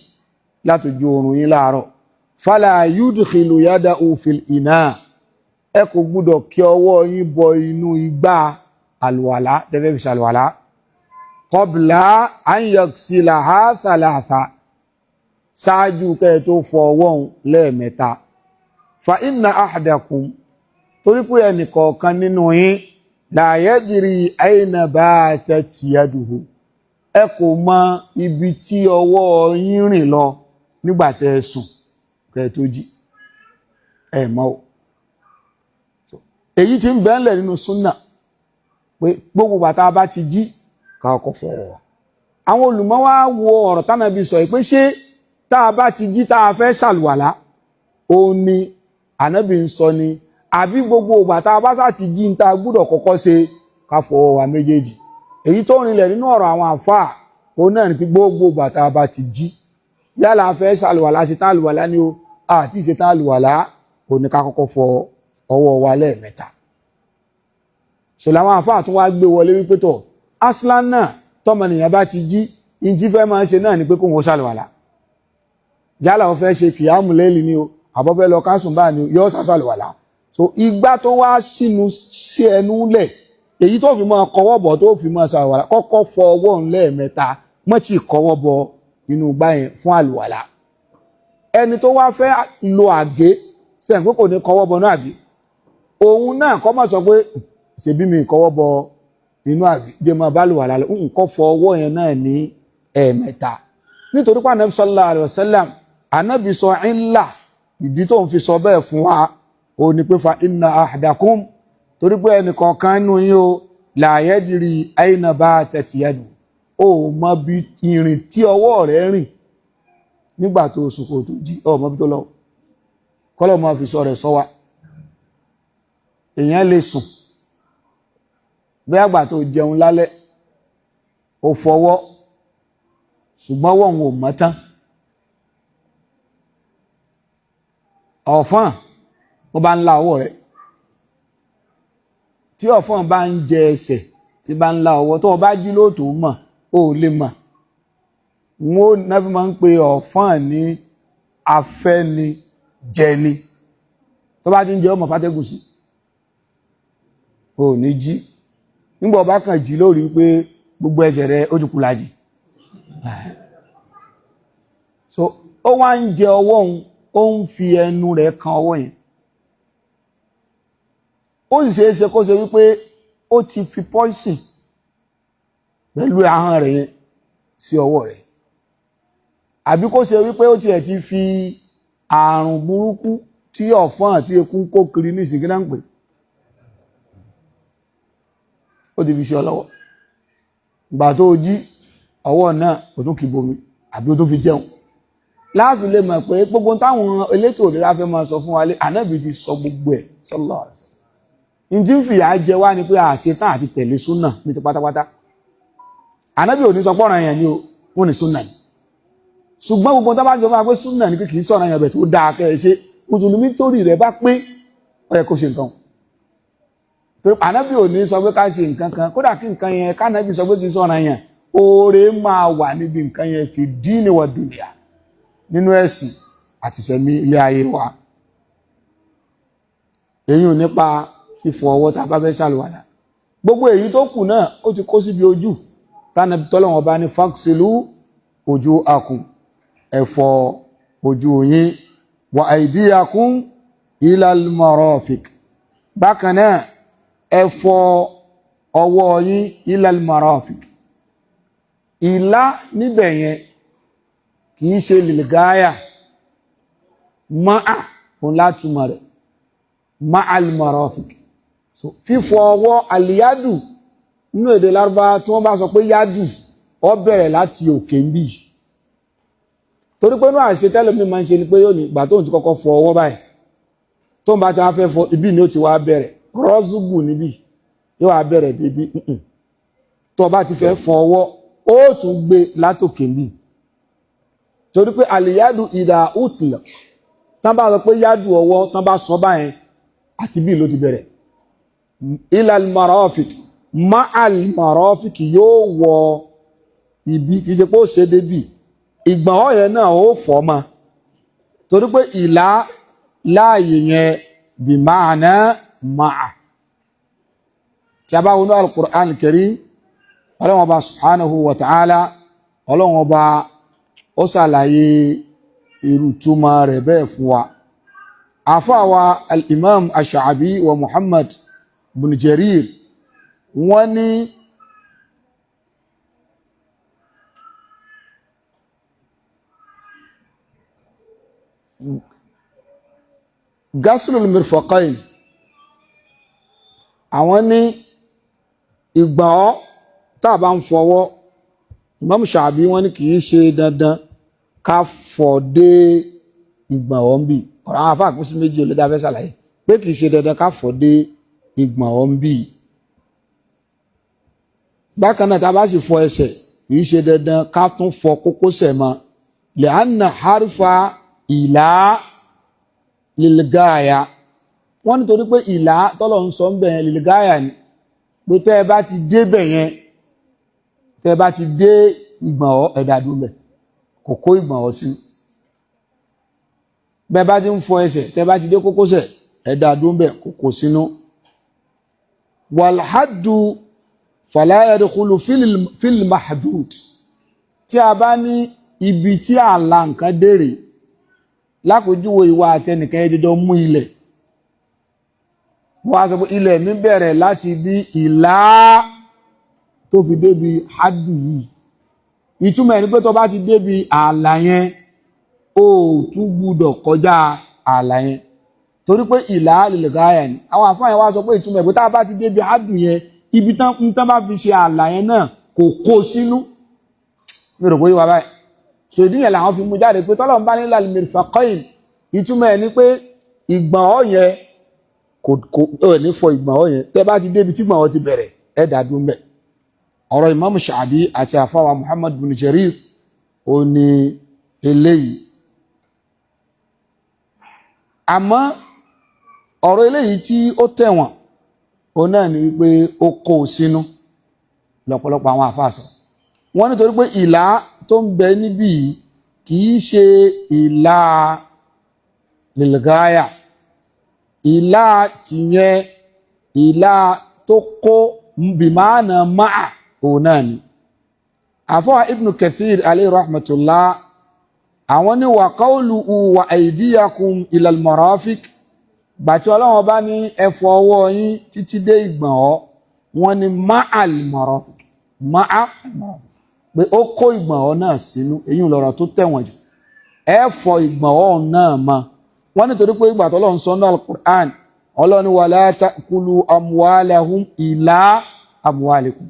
látọjú oorun yín láàárọ̀, fala yudkhilu yadahu fil ina, ẹ kò gbúdọ̀ kí ọwọ́ yín bọ inú igbá àlùwàlá tẹ́fẹ́ fi ṣàlùwàlá, qabla an yaghsilaha thalatha, ṣáájú kẹ́ ẹ tó fọ ọwọ́ òun lẹ́ẹ̀mẹ́ta. Fa inna ahadakum, torí pé ẹnì kọ̀ọ̀kan nínú yín, la yadri ayna batat yaduhu, ẹ kò mọ ibi tí ọwọ́ yín rìn lọ nígbà tẹ́ ẹ sùn kẹ́ ẹ tó jí. Ẹ mọ̀ o. Èyí tí ń bẹ́ńlẹ̀ nínú súnà pé gbogbo bàtà bá ti jí, ká kọ́kọ́ fọwọ́ wa. Àwọn olùmọ̀ wá wo ọ̀rọ̀ tánàbí sọ pé ṣé tá a bá ti jí tá a fẹ́ ṣàlùwàlá òun ni Ànábì ń sọ ni, àbí gbogbo ìgbà tá a bá sá ti jí ń ta gbúdọ̀ kọ́kọ́ ṣe ká fọwọ́ wa méjèèjì? Èyí tó rinlẹ̀ nínú ọ̀rọ̀ àwọn àfáà, òun náà ni pé gbogbo ìgbà tá a bá ti jí, yálà a fẹ́ ṣàlùwàlá, ṣe tán àlùwàlá ni o, àti ṣe tán àlùwàlá, òun ni ká kọ́kọ́ fọ ọwọ́ wa lẹ́ẹ̀mẹ́ta. Ṣòlá àwọn àfáà tún wá gbé wọlé wípé tọ̀ aslan náà, tọmọnìyàn bá ti jí, ìjí fẹ́ máa ń ṣe náà ni pé kóun ó ṣàlùwàlá. Yálà ó fẹ́ ṣe kìámù lẹ́lì ni o, àbọ̀fẹ́ lọ kásùn bá ni o, yóò ṣàṣàlùwàlá. So igbá tó wá sínú sí ẹnu lẹ̀, èyí tó fi máa kọwọ́ bọ̀, tó fi máa ṣàlùwàlá, kọ́kọ́ fọ ọwọ́ òun lẹ́ẹ̀mẹ́ta, mọ́ tí kọwọ́ bọ inú igbá yẹn fún àlùwàlá. Ẹni tó wá fẹ́ lo àgé sẹ́yìn pé kò ní kọwọ́ bọ inú àgé, òun náà kọ́ máa sọ pé ṣebí mi kọwọ́ bọ inú àgé, jẹ́ máa bá àlùwàlá lọ. Nǹkan fọ ọwọ́ yẹn náà ní ẹ̀ẹ̀mẹ́ta, nítorí pé Ànábì sallallahu alaihi wasallam, Ànábì sọ ńlá ìdí tó ń fi sọ bẹ́ẹ̀ fún wa, ó ní pé fa inna ahadakum, torí pé ẹnìkọ̀ọ̀kan nínú yín o, la yadri ayna batat yadu, ó mọ bí ìrìn tí ọwọ́ rẹ̀ rìn nígbà tó sùn kò tó jí, ọ mọ bí tó lọ. Kọ́lọ̀ máa fi sọ rẹ̀ sọ wa. Èèyàn lè sùn bí àgbà tó jẹun lálẹ́, ó fọwọ́, ṣùgbọ́n wọ́n ò mọ́ tán. Ọ̀fọ́n ó bá ń la ọwọ́ rẹ̀, tí ọ̀fọ́n bá ń jẹ ẹsẹ̀, tí bá ń la ọwọ́, tó o bá jí lóòótọ́ mọ̀, ó lè mọ̀. Wọn ó náà fi máa ń pe ọ̀fọ́n ní afẹ́nijẹni. Tó bá ti ń jẹ ọmọ fàtẹ́gùn sí, ò ní jí. Nígbà ọba kan jí lórí pé gbogbo ẹsẹ̀ rẹ̀ ó ti kú lajì. So ó wá ń jẹ ọwọ́ òun, ó ń fi ẹnu rẹ̀ kan ọwọ́ yẹn. Ó sì ṣeé ṣe kó ṣe wípé ó ti fi poison pẹ̀lú ahọ́n rẹ̀ yẹn sí ọwọ́ rẹ̀, àbí kó ṣe wípé ó tiẹ̀ ti fi àrùn burúkú tí ọ̀fọ́n àti eku ń kó kiri ní ìsìnkí náà ń pè, ó ti fi ṣe ọlọ́wọ́. Ìgbà tó jí, ọwọ́ náà kò tún kì bomi, àbí ó tún fi jẹun. Láàfin lè mọ̀ pé gbogbo táwọn elétò ìlera fẹ́ máa sọ fún wa lé, Ànábì ti sọ gbogbo ẹ̀ sallallahu alaihi wasallam. Ǹtí ń fìyà jẹ wá ni pé àṣetán àti tẹ̀lé súnà ní ti pátápátá. Ànábì ò ní sọ pọ́nrán yẹn ni o, wọ́n ní súnà ni. Ṣùgbọ́n gbogbo tó bá ń sọ fún wa pé súnà ni, pé kì í sọ̀rọ̀ yẹn bẹ̀ tó dáa kẹ́ ẹ ṣe, mùsùlùmí torí rẹ̀ bá pé, ó yẹ kó ṣe nǹkan. Torí Ànábì ò ní sọ pé ká ṣe nǹkan kan, kódà kí nǹkan yẹn kánábì sọ pé kì í sọ̀rọ̀ yẹn, oore máa wà níbi nǹkan yẹn fi dín wa dunya, nínú ẹ̀sìn àti ìṣẹ̀mí ilé ayé wa. Èyí ò nípa fífọ ọwọ́ tá a bá fẹ́ ṣàlùwàlà. Gbogbo èyí tó kù náà, ó ti kó síbi ojú tánà tọ́lọ́wọ́n bá ní faghsilu wujuhakum, ẹ fọ ojú yín, wa aydiyakum ilal marafiq. Bákan náà, ẹ fọ ọwọ́ yín ilal marafiq. Ìlà níbẹ̀ yẹn kì í ṣe lìlgáyà máa. Òun látúmọ̀ rẹ̀ ma'al marafiq. So fífọ ọwọ́, àlìyádù nínú èdè Lárúbá, tí wọ́n bá sọ pé yádù, ó bẹ̀rẹ̀ láti òkè ń bì. Torí pé inú àṣẹ tẹ́lẹ̀ mi máa ń ṣe ni pé yóò ní ìgbà tóun ti kọ́kọ́ fọ ọwọ́ báyìí, tóun bá ti wá fẹ́ fọ ibi ni ó ti wá bẹ̀rẹ̀ rọ́ṣùgù níbí, yóò wá bẹ̀rẹ̀ débi. Tó bá ti fẹ́ fọ ọwọ́, ó tún gbé látòkè ń bì, torí pé àlìyádù ìdá utlaq, tán bá sọ pé yádù ọwọ́, tán bá sọ báyẹn, àti bí ló ti bẹ̀rẹ̀ ilal marafiq, ma'al marafiq, yóò wọ ibi. Kìí ṣe pé ó ṣe débì ìgbọ̀n ọ̀yẹn náà ó fọ́ ma, torí pé ìlà láàyè yẹn bí ma'ana ma'a. Tí a bá wọnú al-Qur'an al-Karim, Ọlọ́run Ọba subhanahu wa ta'ala, Ọlọ́run Ọba ó ṣàlàyé irú túmọ̀ rẹ̀ bẹ́ẹ̀ fún wa. Àfáàwà al-Imam ash-Sha'bi wa Muhammad bin Jarir, wọ́n ní gaslul mirfaqayn, àwọn ní ìgbà ọ́ tá a bá ń fọwọ́. Imam Sha'bi, wọ́n ní kìí ṣe dandan ká fọ̀ dé ìgbọ̀n ọ́ ń bì. Ọ̀rọ̀ àwọn afáà pín sí méjì, olódà fẹ́ ṣàlàyé pé kìí ṣe dandan ká fọ̀ dé ìgbọ̀n ọ́ ń bì. Bákan náà, tá a bá sì fọ ẹsẹ̀, kìí ṣe dandan ká tún fọ kókósẹ̀ mọ́, lẹ́hànà harfa ìlà lilgaya. Wọ́n nítorí pé ìlà tọ́lọ̀ ń sọ ń bẹ̀ yẹn lilgaya ni, pé tẹ́ ẹ bá ti débẹ̀ yẹn, tẹ́ ẹ bá ti dé ìgbọ̀n ọ́, ẹ̀dá dúró kò kó ìgbọ̀n ọ́ sí. Bẹ́ẹ̀ bá ti ń fọ ẹsẹ̀, tẹ́ bá ti dé kókósẹ̀, ẹ̀dá dúró kò kó sínú. Wàlhádù fala yadkhulu fil mahdud. Tí a bá ní ibi tí ààlà nǹkan dèrè, lápòjúwe, ìwà àtẹnìkan ẹjọjọ mú ilẹ̀, wọ́n á sọ pé ilẹ̀ mi bẹ̀rẹ̀ láti bí ìlà tó fi débi hádù yìí. Ìtumọ̀ ẹni pé tó bá ti débi ààlà yẹn, ó tún gbúdọ̀ kọjá ààlà yẹn, torí pé ìlà lil gáyà ni. Àwọn àfáà yẹn wá sọ pé ìtumọ̀ ẹ̀ pé tá a bá ti débi hádù yẹn, ibi tán bá fi ṣe ààlà yẹn náà, kò kó sínú. Mi rò pé wà báyìí. Ṣèdí yẹn làwọn fi mú jáde pé tọ́lọ̀ ń bá nílà mirfaqayn, ìtumọ̀ ẹ̀ ni pé ìgbọ̀n ọ̀ yẹn kò ẹ̀ ní fọ ìgbọ̀n ọ̀ yẹn. Tẹ́ bá ti débi tí ìgbọ̀n ọ̀ ti bẹ̀rẹ̀, ẹ̀ dá dúró mbẹ̀. Ọ̀rọ̀ Imam Sha'bi àti àfáwà Muhammad bin Jarir ó ní eléyìí. Àmọ́ ọ̀rọ̀ eléyìí tí ó tẹ̀wọ̀n, ó náà ní wípé ó kó o sínú lọ́pọ̀lọpọ̀. Àwọn àfáà sọ wọ́n nítorí pé ìlà tó ń bẹ níbí yìí kì í ṣe ìlà lilgaya, ìlà tìyẹn, ìlà tó kó bìmánà máa, òun náà ni. Àfọwà Ibn Kathir alayhi rahmatullah, àwọn ní wa qawluhu wa aydiyakum ilal marafiq, gbàtí Ọlọ́wọ́n bá ní ẹ fọ ọwọ́ yín títí dé ìgbọ̀n ọ́, wọ́n ní ma'al marafiq, ma'al marafiq, pé ó kó ìgbọ̀n ọ́ náà sínú. Èyí lọ̀rọ̀ tó tẹ̀wọ̀n jù, ẹ fọ ìgbọ̀n ọ́ náà mọ́. Wọ́n nítorí pé ìgbà tó Ọlọ́run sọ ní al-Qur'an, Ọlọ́run wala ta'kulu amwalahum ila amwalikum,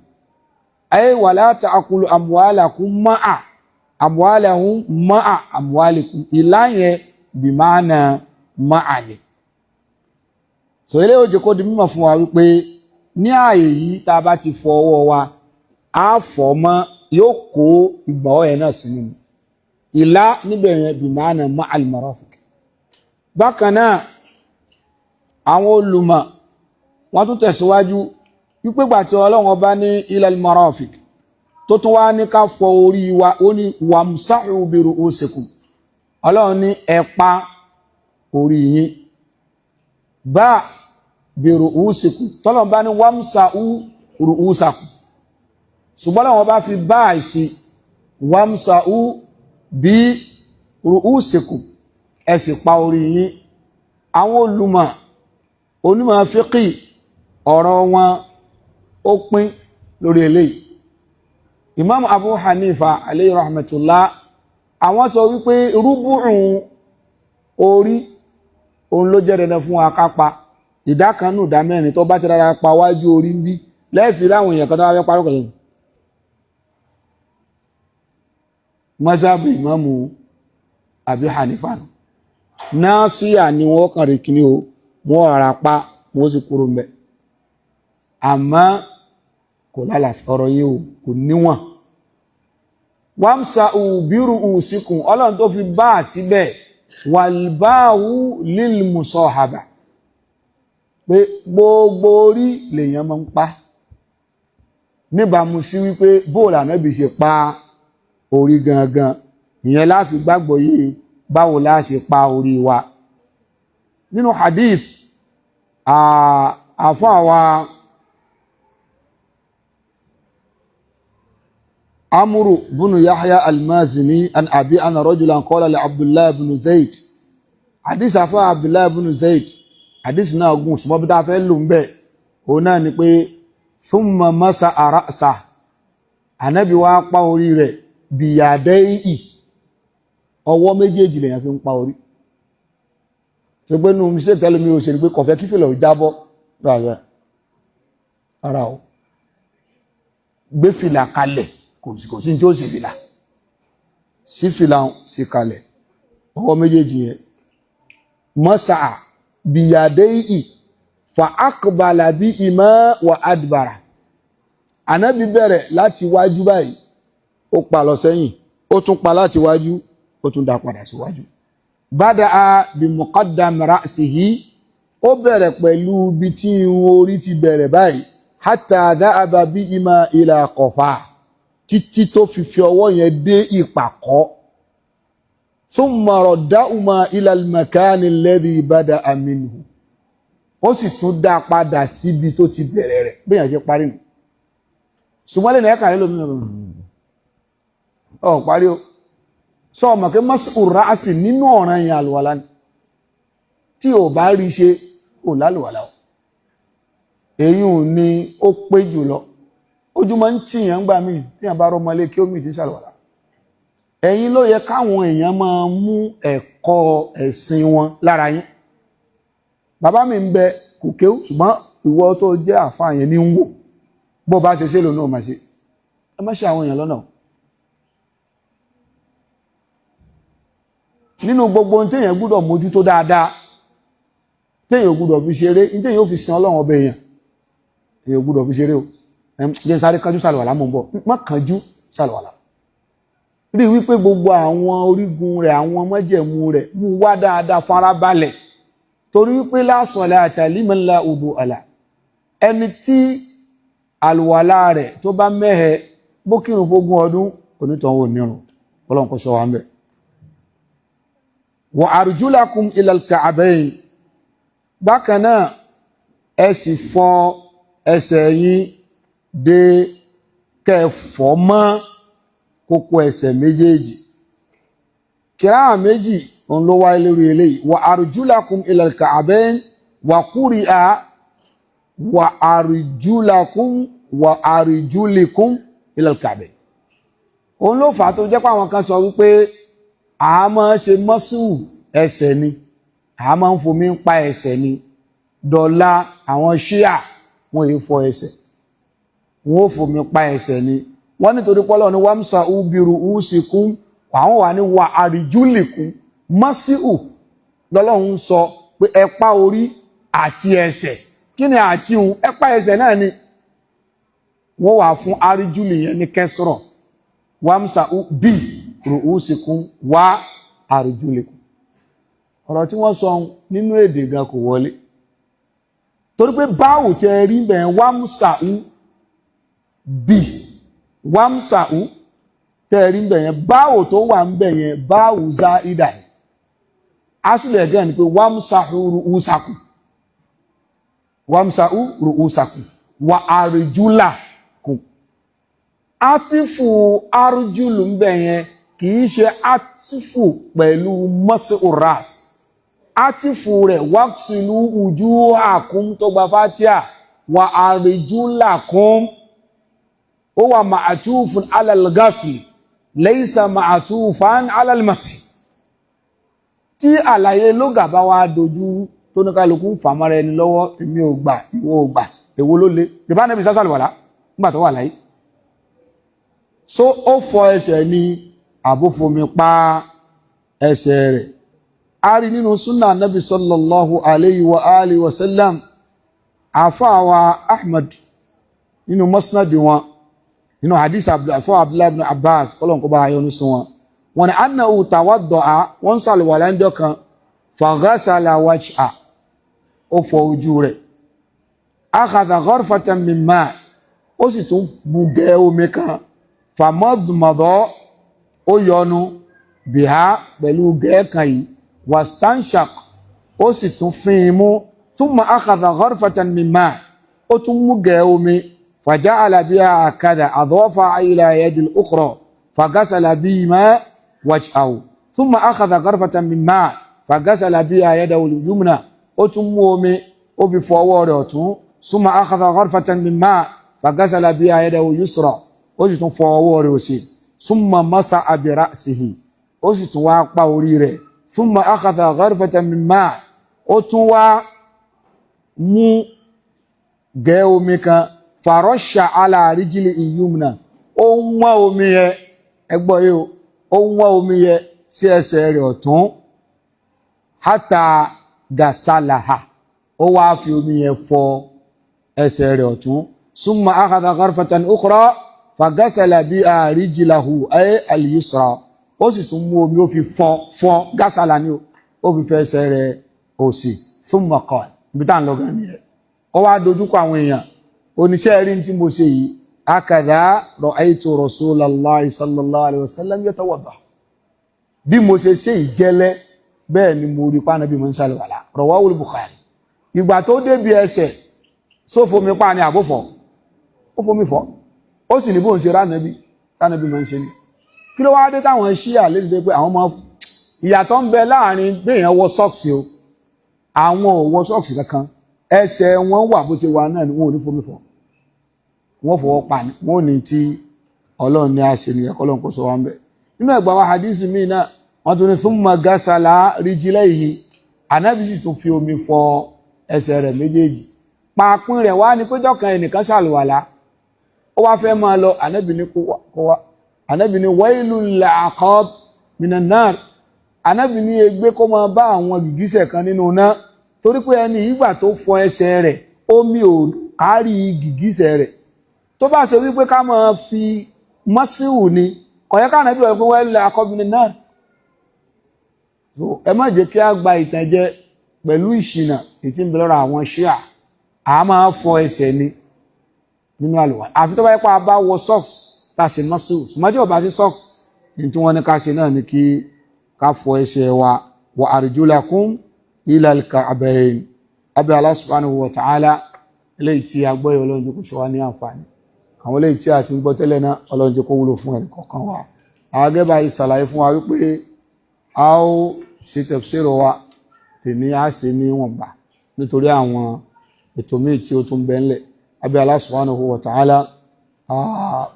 ay wala ta'kulu amwalakum ma'a amwalahum ma'a amwalikum, ìlà yẹn bìmánà ma'a ni. So ilé òjò kó di mímọ̀ fún wa wípé ní ààyè yìí, tá a bá ti fọ ọwọ́ wa, á fọ̀ mọ́, yóò kó ìgbọ̀nwọ́ yẹn náà sínú ìlà níbẹ̀ yẹn bìmánà ma'al marafiq. Bákan náà, àwọn olùmọ̀ wọ́n tún tẹ̀síwájú wípé gbà tí Ọlọ́run Ọba ní ilal marafiq, tó tún wá ní ká fọ orí wa, ó ní wamsahu bi ru'usikum, Ọlọ́run ní ẹ pa orí yín bá bi ru'usikum. Tọ́lọ́run bá ní wamsahu ru'usakum, ṣùgbọ́n àwọn bá fi báyìí sí wamsahu bi ru'usikum, ẹ sì pa orí yín. Àwọn olùmọ̀ onímọ̀ fíkì, ọ̀rọ̀ wọn ó pín lórí eléyìí. Imam Abu Hanifa alayhi rahmatullah, àwọn sọ wípé rúbùrùn orí Òun ló jẹ́ dandan fún wa ká pa ìdá kan nù ìdá mẹ́rin. Tó bá ti rárá pa wájú orí ń bí lẹ́ẹ̀fì láwọn èèyàn kan tó bá fẹ́ parọ́ kọ̀ọ̀kan. Mọ́sáàbù ìmáàmù Àbí Hanifa nù náà síyà ni wọ́n kàn rí kíní o, wọ́n rárá pa, wọ́n sì kúrò mbẹ́. Àmọ́ kò lálàáfíà, ọ̀rọ̀ yìí o kò níwọ̀n. Wàmsà òbírù òsìkùn, ọlọ́run tó fi bá a síbẹ̀, wàlbáwù lílmùsọ̀hàbà, pé gbogbo orí lèèyàn máa ń pa níbàámu sí wípé bóòlù ànábì ṣe pa orí gangan. Ìyẹn láfi gbàgbọ́ yìí báwo la ṣe pa orí wa. Nínú hadith àfọ́ àwa Amuru bunu Yahya Almazini an abi ana rajulan qala li Abdullahi bunu Zaid, hadith àfọ́ Abdullahi bunu Zaid, hadith náà gùn, ṣùgbọ́n bí tá a fẹ́ lò ń bẹ̀ òun náà ni pé thumma masa ra'sa, ànábì wá pa orí rẹ̀ bìyàdẹ́yì, ọwọ́ méjèèjì lèyàn fi ń pa orí. Tó gbé nínú mistake tẹ́lẹ̀ mi ò ṣe ni pé kọ̀fẹ́ kí fìlà ò jábọ́ rárá ara o, gbé fìlà kalẹ̀, kò sí tí ó sì fìlà sí, fìlà sí kalẹ̀, ọwọ́ méjèèjì yẹn mọ́sà bìyàdẹ́yì fa aqbala bí ìmọ̀ wà adbara. Ànábì bẹ̀rẹ̀ láti wájú báyìí, ó pa lọ sẹ́yìn, ó tún pa láti wájú, ó tún dá padà síwájú. Bada a bí muqaddam ra'sihi, ó bẹ̀rẹ̀ pẹ̀lú ibi tí irun orí ti bẹ̀rẹ̀ báyìí, hatta dha'aba bí ìmọ̀ ila qafa, títí tó fi fi ọwọ́ yẹn dé ìpàkọ́. Thumma raddahuma ila al-makani alladhi bada'a minhu, ó sì tún dá padà síbi tó ti bẹ̀rẹ̀ rẹ̀. Bí yàn ṣe parí nù. Ṣùgbọ́n lè ní ẹ̀ka rẹ̀ lómi ọ̀ parí o. Sọ ọmọ kí mọ́sù ráàsì nínú ọ̀ràn yẹn àlùwàlá ni, tí ò bá rí ṣe ò lálùwàlá o. Èyí ò ní ó pé jùlọ. Ojúmọ́ ń tìyàn gbà míì tí yàn bá rọmọlé kí ó mì tí ṣàlùwàlá. Ẹ̀yin ló yẹ káwọn èèyàn máa mú ẹ̀kọ́ ẹ̀sìn wọn lára yín. Bàbá mi ń bẹ, kò kéwú, ṣùgbọ́n ìwọ tó jẹ́ àfáà yẹn ní ń wò bó bá ṣe ṣe lòun náà máa ṣe. Ẹ má ṣe àwọn èèyàn lọ́nà. Nínú gbogbo ohun téèyàn gbúdọ̀ mójútó dáadáa, téèyàn gbúdọ̀ fi ṣeré, ní téèyàn ó fi sin Ọlọ́run ọbẹ̀, èèyàn èèyàn gbúdọ̀ fi ṣeré o. Jẹ́ n sáré kánjú sàlùwàlá, mò ń bọ̀. Má kánjú sàlùwàlá. Rí wípé gbogbo àwọn orígun rẹ̀, àwọn májẹ̀mú rẹ̀, mú wá dáadáa, farabalẹ̀, torí wípé la salata liman la wudu'a lah. Ẹni tí àlùwàlá rẹ̀ tó bá mẹ́hẹ, bó kírun fógún ọdún, onítọ̀hún ò nírun. Ọlọ́run kó ṣọ́ wa ń bẹ̀. Wa arjulakum ilal ka'bayn, bákan náà ẹ sì fọ ẹsẹ̀ yín dé kẹfọ́ mọ́ kókó ẹsẹ̀ méjèèjì. Kìráà méjì òun ló wáyé lórí eléyìí: wa arjulakum ilal ka'bayn, wa quri'a wa arjulakum wa arjulikum ilal ka'bayn. Òun ló fà á tó jẹ́ pé àwọn kan sọ wípé a máa ṣe mọ́sù ẹsẹ̀ ni, a máa ń fomi pa ẹsẹ̀ ni. Dọ̀la àwọn ṣíà, wọn yìí fọ ẹsẹ̀, wọn ò fomi pa ẹsẹ̀ ni. Wọ́n nítorí pọ́lọ́ ní wàmsà ubiru usikum, àwọn wà ní wà àríjúlìkún mọ́síù lọ́lọ́run sọ pé ẹ pa orí àti ẹsẹ̀. Kí ni àti òun? Ẹ pa ẹsẹ̀ náà ni. Wọ́n wà fún àríjúlì yẹn ní kẹsọ̀rọ̀, wàmsà bí ruusikum wà àríjúlìkún. Ọ̀rọ̀ tí wọ́n sọ nínú èdè gan kò wọlé, torí pé báwò tẹ rí bẹ́ẹ̀, wàmsà bí wàmsà tẹ́ rí ń bẹ̀ yẹn, báwò tó wà ń bẹ̀ yẹn, báwò za ìdà yẹn, asìlẹ̀ gan ni pé wàmsàhù ruusakum, wàmsàhù ruusakum wà àrìjúlà kù. Átífù àrùjúlù ń bẹ̀ yẹn kì í ṣe átífù pẹ̀lú mọ́sí uras. Átífù rẹ̀ wàksìlú wujuhakum tó gba fatia, wà àrìjúlà kún, ó wà ma'atufun alal ghasli, laysa ma'atufan alal masih. Tí àlàyé lógà bá wá dojú tó ní kálukú ń fàmọ́ra ẹni lọ́wọ́, èmi ò gbà, ìwọ ò gbà, èwo ló le? Ìbá Ànábì sásàlùwàlá nígbà tó wà láyé, so ó fọ ẹsẹ̀ ní àbófomi pa ẹsẹ̀ rẹ̀. A rí nínú súnà Ànábì sallallahu alayhi wa alihi wa sallam, àfáàwà Ahmad nínú musnad wọn, nínú hadith àfáà Abdullahi ibn Abbas, kọ́lọ̀ kó bá yọ́nú sí wọn, wọn ni annahu tawadda'a, wọ́n sàlùwàlá ń jọ kan, faghasala wajha, ó fọ ojú rẹ̀, akhadha ghurfatan min ma', ó sì tún bugẹ omi kan, famadmada, ó yọnu, biha, pẹ̀lú gẹ́ẹ̀kan yìí, wastanshaq, ó sì tún fín imú, thumma akhadha ghurfatan min ma', ó tún mú gẹ́ omi, faja'ala biha hakadha, adafa ila yadil ukhra, faghasala bihima wajhahu, thumma akhadha ghurfatan min ma' faghasala biha yadahu al-yumna, ó tún mú omi, ó fi fọ ọwọ́ rẹ̀ ọ̀tún, thumma akhadha ghurfatan min ma' faghasala biha yadahu yusra, ó sì tún fọ ọwọ́ rẹ̀ òsì, thumma masaha bi ra'sihi, ó sì tún wá pa orí rẹ̀, thumma akhadha ghurfatan min ma', ó tún wá mú gẹ́ omi kan, farasha ala rijli yumna, ó ń wọ́n omi yẹ, ẹgbọ́ yìí ó ń wọ́n omi yẹ sí ẹsẹ̀ rẹ̀ ọ̀tún, hatta gasalaha, ó wá fi omi yẹn fọ ẹsẹ̀ rẹ̀ ọ̀tún, summa akhadha ghurfatan ukhra fagasala biha rijlahu ay al-yusra, ó sì tún mú omi, ó fi fọ fọ, gasala ni ó fi fọ ẹsẹ̀ rẹ̀ òsì, thumma qala, ibi tá à ń lọ gan nìyẹn. Ó wá dojúkọ àwọn èèyàn, oníṣẹ́ rí tí mo ṣe yìí, hakadha ra'aytu rasulallahi sallallahu alayhi wa sallam yatawadda, bí mo ṣe ṣe ìgẹ́lẹ́ bẹ́ẹ̀ ni mo rí pánàbí mo ń ṣàlùwàlá. Rawahul Bukhari. Ìgbà tó débi ẹsẹ̀, sófomi pa ni àbófọ̀? Ó fomi fọ́, ó sì ní bóun ṣe ránàbí ránàbí mo ń ṣe ni. Kí ló wá dé táwọn ṣíà lè dé pé àwọn ọmọ ìyàtọ̀ ń bẹ láàrin béèyàn wọ socks o, àwọn ò wọ socks kankan, ẹsẹ̀ wọn wà bó ṣe wà náà ni, wọn ò ní fomi fọ́, wọ́n fọwọ́ pa ni, wọ́n ní tí Ọlọ́run ní a ṣe nìyẹn, kọ́lọ́run kó sọ wọn bẹ́ẹ̀. Nínú ẹgbà wa hadisi míì náà, wọ́n tún ní thumma gasala rijlayhi, Ànábì sì tún fi omi fọ ẹsẹ̀ rẹ̀ méjèèjì. Pàápín rẹ̀ wá ní péjọ kan, ẹnìkan ṣàlùwàlá, ó wá fẹ́ máa lọ, Ànábì ní kó wá, Ànábì ní wailul aqab minan nar, Ànábì ní ègbé kó máa bá àwọn gìgísẹ̀ kan nínú iná, torí pé ẹni ìgbà tó fọ ẹsẹ̀ rẹ̀, omi ò kárí gìgísẹ̀ rẹ̀. Tó bá ṣe wípé ká máa fi mọ́síwù ni, kò yẹ ká Ànábì wọ̀ pé wailul aqab minan nar. So ẹ má jẹ́ kí a gba ìtànjẹ pẹ̀lú ìṣìnà ètí ń bẹ lọ́rọ̀ àwọn ṣíà. A máa fọ ẹsẹ̀ ni nínú àlùwàlá, àfi tó bá yẹ pé a bá wọ socks tá a ṣe mọ́síwù. Ṣùgbọ́n tí ò bá sí socks ní, tí wọ́n ní ká ṣe náà ni kí ká fọ ẹsẹ̀ wa, wa arjulakum ilal ka'bayn. Abẹ́ Allah subhanahu wa ta'ala, eléyìí tí a gbọ́ yìí, Ọlọ́run jẹ́ kó ṣe wá ní àǹfààní. Àwọn eléyìí tí a ti ń gbọ́ tẹ́lẹ̀ náà, Ọlọ́run jẹ́ kó wúlò fún ẹnì kọ̀ọ̀kan wa. Àwọn agẹ́bà yìí ṣàlàyé fún wa wípé a ó ṣe tafsir wa tèmi, á ṣe ní wọ̀nba nítorí àwọn ètò míì tí ó tún bẹ ńlẹ̀. Abẹ́ Allah subhanahu wa ta'ala,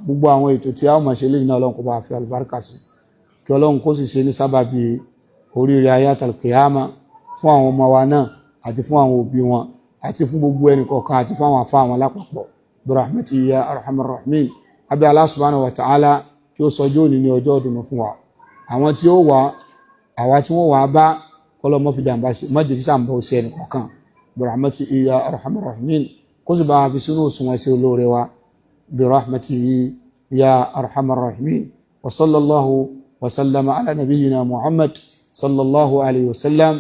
gbogbo àwọn ètò tí a ó máa ṣe lẹ́yìn náà, Ọlọ́run kó bá fi àlùbáríkà sí, kí Ọlọ́run kó sì ṣe ní sábàbí oríire ayatal qiyama fún àwọn ọmọ wa náà, àti fún àwọn òbí wọn, àti fún gbogbo ẹnì kọ̀ọ̀kan, àti fún àwọn afá àwọn lápapọ̀, birahmatihi ya arhamar rahimin. Abẹ́ Allah subhanahu wa ta'ala, kí ó sọjọ́ òní ní ọjọ́ ìdùnnú fún wa. Àwọn tí ó wà, àwa tí wọ́n wà bá, kọ́lọ́ mọ́ fi jàǹbá sí, mọ́jẹ̀ kí sàǹbà ó sí ẹnì kọ̀ọ̀kan, birahmatihi ya arhamar rahimin, kó sì bá wa fi sínú òṣùwọ̀n sí olóore wa, birahmatihi ya arhamar rahimin. Wa sallallahu wa sallama ala nabiyyina Muhammad sallallahu alayhi wa sallam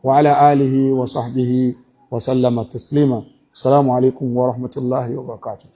wa ala alihi wa sahbihi wa sallama taslima. Assalamu alaikum wa rahmatullahi wa barakatuh.